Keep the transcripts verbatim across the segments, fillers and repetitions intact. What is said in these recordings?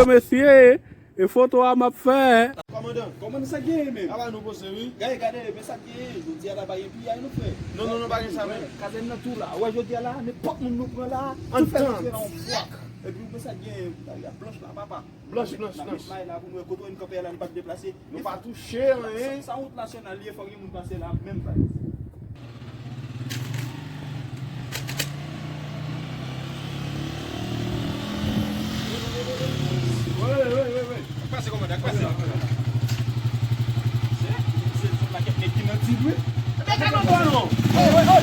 Mesye, e foto a m ap fè. Kòmandan, kòmandan, sa k genyen menm? Ala nou poze, wi. Gade, gade, men sa k genyen. Jodi a la pa gen piyay, non, frè. Non, non, non, pa gen sa menm. Kazèn nan tou la. Ou wè jodi a la, nenpòt moun nou pran la, tout fè rantre la yon fwa. Epi ou men sa k genyen, bagay la blanch la, papa. Blanch, blanch, blanch. N ap met may la pou nou wè kote w menm kanpe a la, li pa t deplase. Nou pa touche anyen. Sa, sa wout nasyonal li ye, fòk gen moun pase la, menm pa. Wi, wi, wi, wi, wi. Ak pase, kòmandan, ak pase. Se, se, se yon pakèt nèg ki nan dil, wi. Ebyen, gade yon bò non. Wi, wi, wi.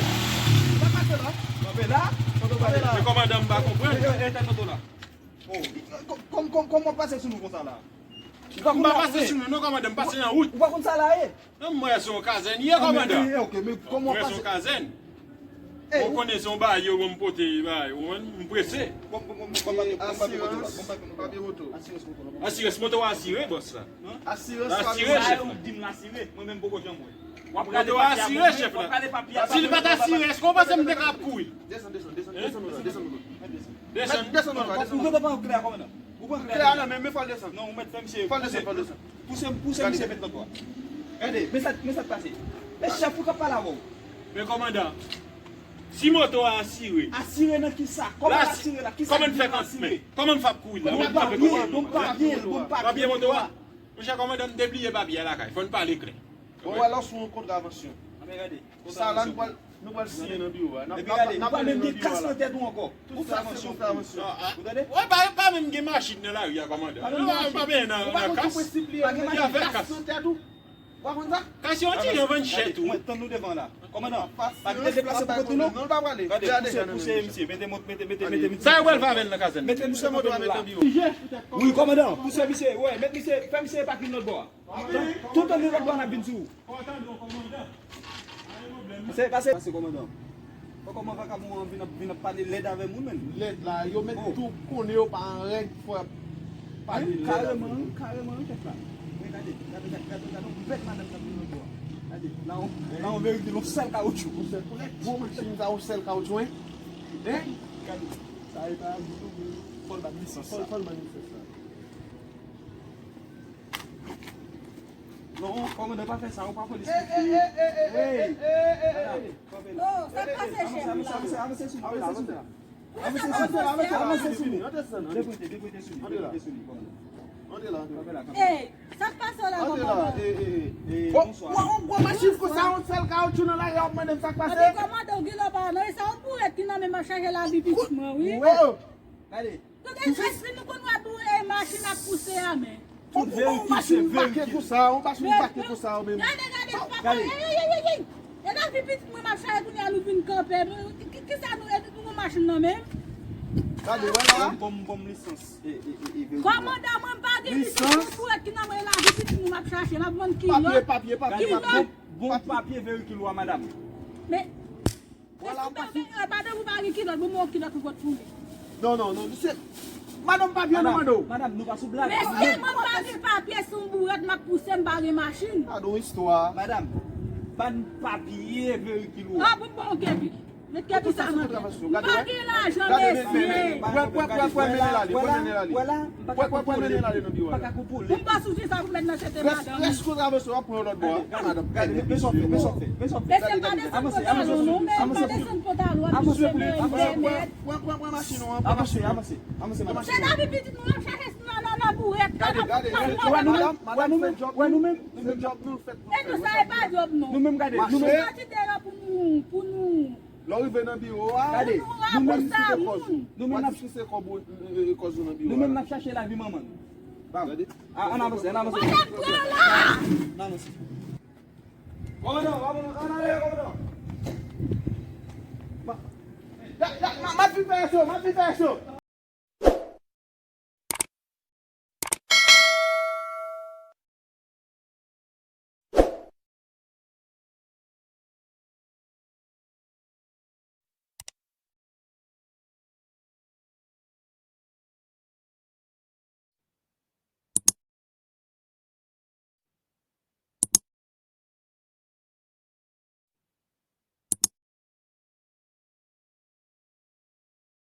Pa pase la. Kanpe la. Kanpe la. Men kòmandan, m pa konprann. E, e, e, tèt foto la. Oh. Kò-, kò-, kò-, kòman w pase sou nou konsa la? M pa pase sou nou non, kòmandan, m pase nan wout. Ou pa konn sa la ye? Non, m wè se yon kazèn ye, kòmandan. Ok, men kòman w pase? M wè se yon kazèn. Ou konnen se yon bagay yo ban m pote, bagay, ou konprann? M prese. Bon, bon, bon, bon, papye, bon, papye moto la, bon, papye, bon, papye moto. Asirans moto la, bon. Asirans moto a asire, bòs la. Asirans pa asire, chèf la. Ou di m l asire, mwen menm poko janm wè. W ap rale papye a pou mwen, w ap rale papye a pou mwen. Si li pa t asire, èske w panse m te ka ap kouri? Desann, desann, desann, desann nou la, desann nou la. Desann. Desann nou la, desann nou la. Ou gentan pran klè a, kòmandan? Ou pran klè a? Klè a nan men, men fò l desann. Non, ou mèt fè misye. Fò l desann, fò l desann. Pouse, pouse misye met lòt bò a. Gade, men sa, men sa k pase. Men chèf ou k ap pale avè w. Men kòmandan, si moto a asire. Asire nan kisa? Kòman l asire la? Kisa ki asire? Kòman n fè kanpe? Kòman n fè ap kouri la? Bon papye, bon papye, bon papye. Papye moto a? Monchè kòmandan, m te bliye papye a lakay. Fò n pale klè. Bon, alò, sou yon kontravansyon. Anben gade. Sa la, nou pral, nou pral siyen nan biwo a. Epi gade, nou pa menm gen kas nan tèt ou ankò. Kontravansyon. Ou tande? Wè, pa, pa menm gen machin nan lari a, kòmandan. Pa menm gen machin. Pa menm nan, nan kas. Pa gen machin, kas nan tèt ou. Ou pa konn sa? Kas yo ti jan vann chèt ou. Mwen, tann nou devan la. Kòmandan, pa kite deplase pou kont ou non. Non, l pa prale. Gade, pouse, pouse misye, mete, mete, mete, mete. Sa yo pral fè avè l nan kazèn? Mete misye nan biwo la. Wi, kòmandan, pouse misye, wè, met misye, fè misye pake lòt bò a. Tout, tout an nou lòt bò a n ap vin sou ou. Pase, pase. Pase, kòmandan. Fò kòman vakabon an vin ap, vin ap pale lèd avè m wi menm. Lèd la, yo mèt tou konnen yo pa an règ, fò y ap pale lèd avè m. Kareman, kareman, wi, chèf la. Men gade, gade, gade, gade, gade yon bèl madanm k ap vin lòt bò a. Gade, la yon, la yon verikil, yon sèl kawoutchou. Yon sèl, gwo machin sa, yon sèl kawoutchou, en? En? Gade, sa e pa, fò l ban lisans sa. Fò l ban lisans sa. Non, kòmandan, pa fè sa, ou pa polis. Ey, ey, ey, ey, ey, ey, ey, ey, ey, ey. Madam, kanpe la. Oh, sa k pase, chèf la? Avanse, avanse, avanse sou li, avanse sou li. Avanse sou li, avanse sou li. Depwete, depwete sou li, depwete sou li, kòmandan. Antre la, antre la. Kanpe la, kanpe la. Ey, sa k pase la, kòmandan? Antre la, ey, ey, ey. Bonswa. Wè, yon gwo machin konsa, yon sèl kawoutchou nan lari a, w ap mande m sa k pase? Epi kòmandan, ou gen lè w pa nan, e sa yon bourèt ki nan men m ap chache lavi pitit mwen, wi. Wi. Gade. Gade, èske nou konn wè pou, e, machin ap pouse a, men? Tout verikil se verikil. Yon machin pake konsa, yon machin pake konsa, menm. Gade, gade, papa, ey, ey, ey, ey, ey. E lavi pitit mwen m ap chache kounye a nou vin kanpe. Ki, kisa nou, e nou, nou gon machin nan menm? Gade, wè la. Bon, bon, bon, lisans. E, e, e, e, verifye. Kòmandan, mwen m pa gen lisans, se bourèt ki nan men, lavi pitit mwen m ap chache, m ap vann kilòt. Papye, papye, papye, papye. Kilòt. Bon, bon papye verikil ou a, madanm. Men, Vwala, m pase. Madanm ou pa gen kilòt, bon, mwen kilòt ou pot pou li. Non, non, non, se madanm papye nou mande w. Madanm, nou pa sou blag. Mesye, mwen pa gen papye, se yon bourèt m ap pouse, m pa gen machin. Gade yon istwa. Madanm, ban papye verikil ou a. Ah, bon, bon, ok, pi. Met kè pi sa nan men. M pa gen lajan, mesye. Pran, pran, pran, pran, mennen l ale, pran, mennen l ale. Pran, pran, pran, mennen l ale nan biwo a. Ou pa sou sa pou met nan tete madanm. Rès kontravansyon, w ap pran yon lòt bò a. Gade, gade, men sa w fè, men sa w fè, men sa w fè. Mesye, pa desann pantalon non, men pa desann pantalon, ap touche mèt, mèt. Pran, pran, pran machin ou an, pran machin ou an. Avanse, avanse, avanse, madanm. Se lavi pitit nou ap chache nan, nan, nan bourèt. Gade, gade, wè nou menm, wè nou menm, wè nou menm. Se djòb nou fèt pou fè. E nou sa e pa djòb non. Nou menm gade, nou menm. Kantite yo pou nou, pou nou. Lè w rive nan biwo a, gade, nou menm, nou menm n ap, nou menm n ap chache lavi manman nou. Gade. Ann avanse, ann avanse. Madanm, pran la! Ann avanse. Kòmandan, kòmandan, ann ale, kòmandan. Ma, ma, ma, m ap vin fè cho, m ap vin fè cho.